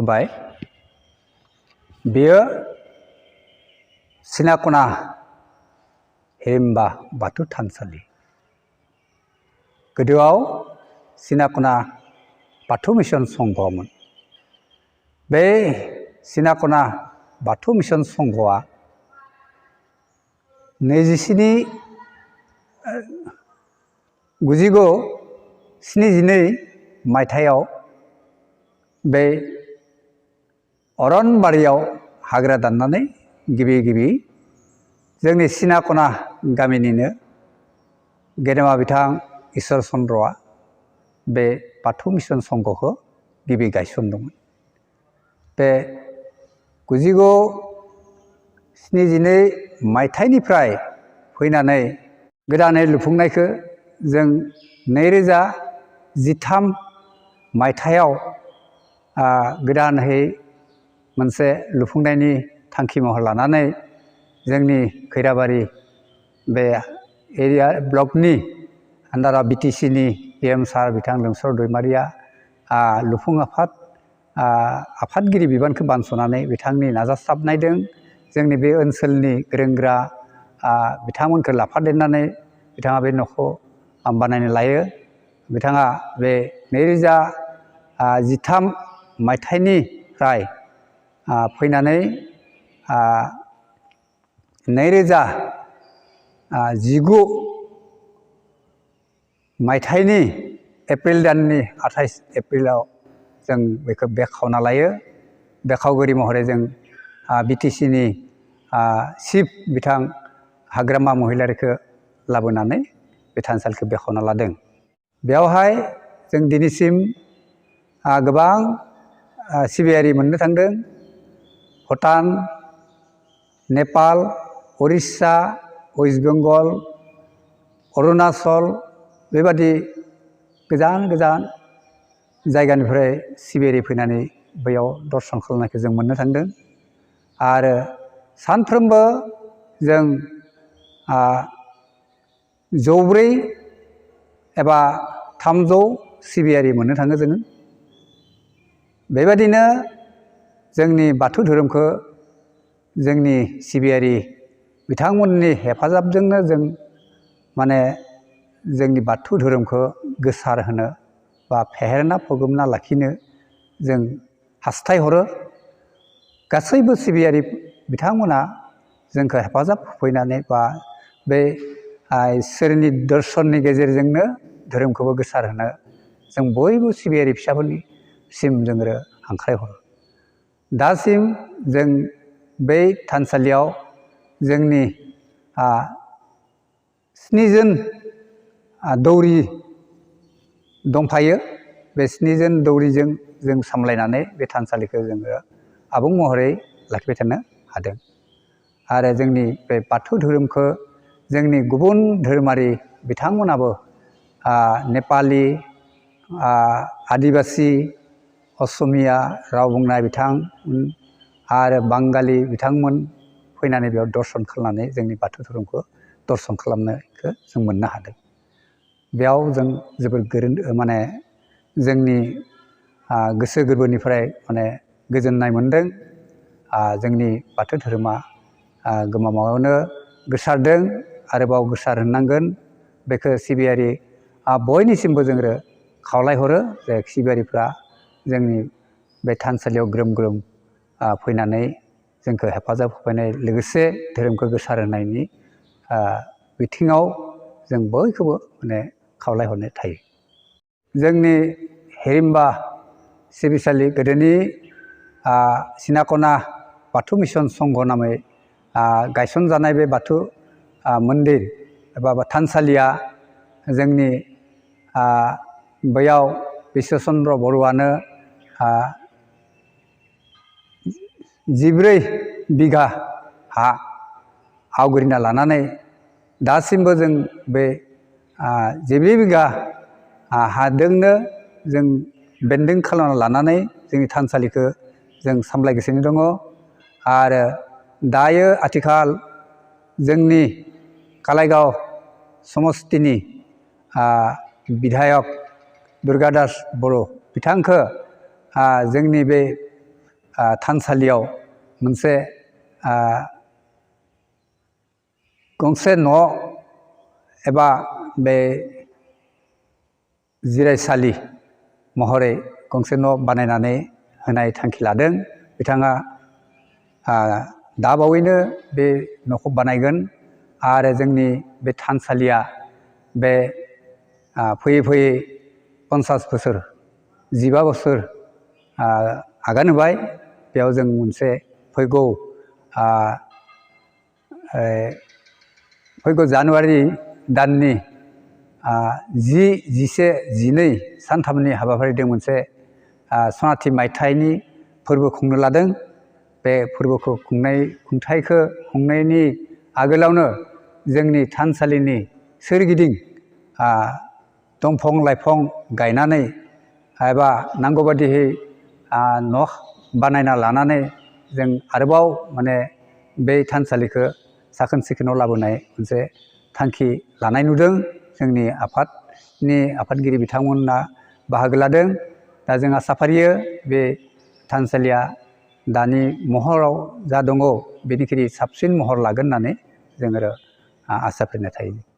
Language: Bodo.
खुलुमबाय। बेयो सिनाकना हिरिम्बा बाथौ थानसालि। गोदोआव सिनाकना बाथौ मिशन संघमोन। बे सिनाकना बाथौ मिशन संघआ 1972 मायथाइयाव बे अरनबारियाव हाग्रा दाननानै गिबि जोंनि सिनाकना गामिनिनो गेदेमा बिथां ईश्वर चन्द्रआ बे बाथौ मिशन संघखौ गिबि गायसनदोंमोन। बे 1972 मायथाइनिफ्राय फैनानै गोदानै लुफुंनायखौ जों 2013 मायथाइयाव गोदानै मोनसे लुफुंनायनि थांखि महर लानानै जोंनि खैराबारि बे एरिया ब्लकनि आन्डाराव BTCनि PM सार बिथां लोमसर दैमारिया लुफुं आफादगिरि बिबानखौ बानस'नानै बिथांनि नाजासाबनायजों जोंनि बे ओनसोलनि गोरों-गोरा बिथांमोनखौ लाफादेरनानै बिथाङा बे न'खौ बानायनो लायो। बिथाङा बे 2013 मायथाइनिफ्राय फैनानै 2019 मायथाइनि एप्रिल दाननि 28 एप्रिलाव जों बेखौ बेखेवना लायो। बेखेवगिरि महरै जों BTCनि चिफ बिथां हाग्रामा महिलारिखौ लाबोनानै बे थानसालिखौ बेखेवना लादों। बेवहाय जों दिनैसिम गोबां सिबियारि मोननो थांदों। भुटान, नेपाल, उरिष्या, वेस्ट बेंगल, अरुणाचल बेबादि गोजान जायगानिफ्राय सिबियारि फैनानै बैयाव दर्शन खालामनायखौ जों मोननो थांदों। आरो सानफ्रोमबो जों 104 एबा 300 सिबियारि मोननो थाङो जोङो। बेबादिनो जोंनि बाथौ धोरोमखौ जोंनि सिबियारि बिथांमोननि हेफाजाबजोंनो जों माने जोंनि बाथौ धोरोमखौ गोसारहोनो बा फेहेरना फोगोमना लाखिनो जों हास्थायहरो। गासैबो सिबियारि बिथांमोना जोंखौ हेफाजाब होफैनानै बा बे इसोरनि दर्शननि गेजेरजोंनो धोरोमखौबो गोसारहोनो जों बयबो सिबियारि फिसाफोरनिसिम जोङो हांख्रायहरो। दासिम जों बै थानसालियाव जोंनि 7 जन दौरि दंफायो। बे 7 जन दौरिजों जों सामलायनानै बे थानसालिखौ जोङो आबुं महरै लाखिबाय थानो हादों। आरो जोंनि बे बाथौ धोरोमखौ जोंनि गुबुन धोरोमारि बिथांमोनाबो नेपालि, आदिबासि, असमिया राव बुंनाय बिथांमोन आरो बांगालि बिथांमोन फैनानै बेयाव दर्शन खालामनानै जोंनि बाथौ धोरोमखौ दर्शन खालामनायखौ जों मोननो हादों। बेयाव जों जोबोर माने जोंनि गोसो गोरबोनिफ्राय माने गोजोननाय मोनदों। जोंनि बाथौ धोरोमा गोमामायावनो गोसारदों, आरोबाव गोसारहोनांगोन। बेखौ सिबियारि बयनिसिमबो जोङो खावलायहरो जे सिबियारिफ्रा जोंनि बे थानसालियाव ग्रोम फैनानै जोंखौ हेफाजाब होफैनाय लोगोसे धोरोमखौ गोसारहोनायनि बिथिङाव जों बयखौबो माने खावलायहरनाय थायो। जोंनि हिरिम्बा सिबिसालि गोदोनि सिनाकना बाथौ मिशन संघ नामै गायसनजानाय बे बाथौ मन्दिर एबा थानसालिया जोंनि बैयाव ईश्वर चन्द्र बरुवानो 14 बिघा हा आवग्रिना लानानै दासिमबो जों बे 14 बिघा हाजोंनो जों बेन्दों खालामना लानानै जोंनि थानसालिखौ जों सामलायगासिनो दङ। आरो दायो आथिखाल जोंनि कालाइगाव समस्तिनि बिधायक दुर्गादास बर' बिथांखौ जोंनि बे थानसालियाव मोनसे गंसे न' एबा बे जिरायसालि महरै गंसे न' बानायनानै होनाय थांखि लादों। बिथाङा दाबावैनो बे न'खौ बानायगोन आरो जोंनि बे थानसालिया बे फैयै फैयै 50 बोसोर 15 बोसोर आगान होबाय। बेयाव जों मोनसे फैगौ जानुवारि दाननि 10, 11, 12 सानथामनि हाबाफारिजों मोनसे सनाथि मायथाइनि फोरबो खुंनो लादों। बे फोरबोखौ खुंनायनि आगोलावनो जोंनि थानसालिनि सोरगिदिं दंफां लाइफां गायनानै एबा नांगौ बादियै न' बानायना लानानै जों आरोबाव माने बे थानसालिखौ साखोन सिखोनाव लाबोनाय मोनसे थांखि लानाय नुदों। जोंनि आफादगिरि बिथांमोना बाहागो लादों। दा जों आसा फारियो बे थानसालिया दानि महराव जा दङ बेनिख्रुइ साबसिन महर लागोन होननानै जों आसा फारिनाय थायो।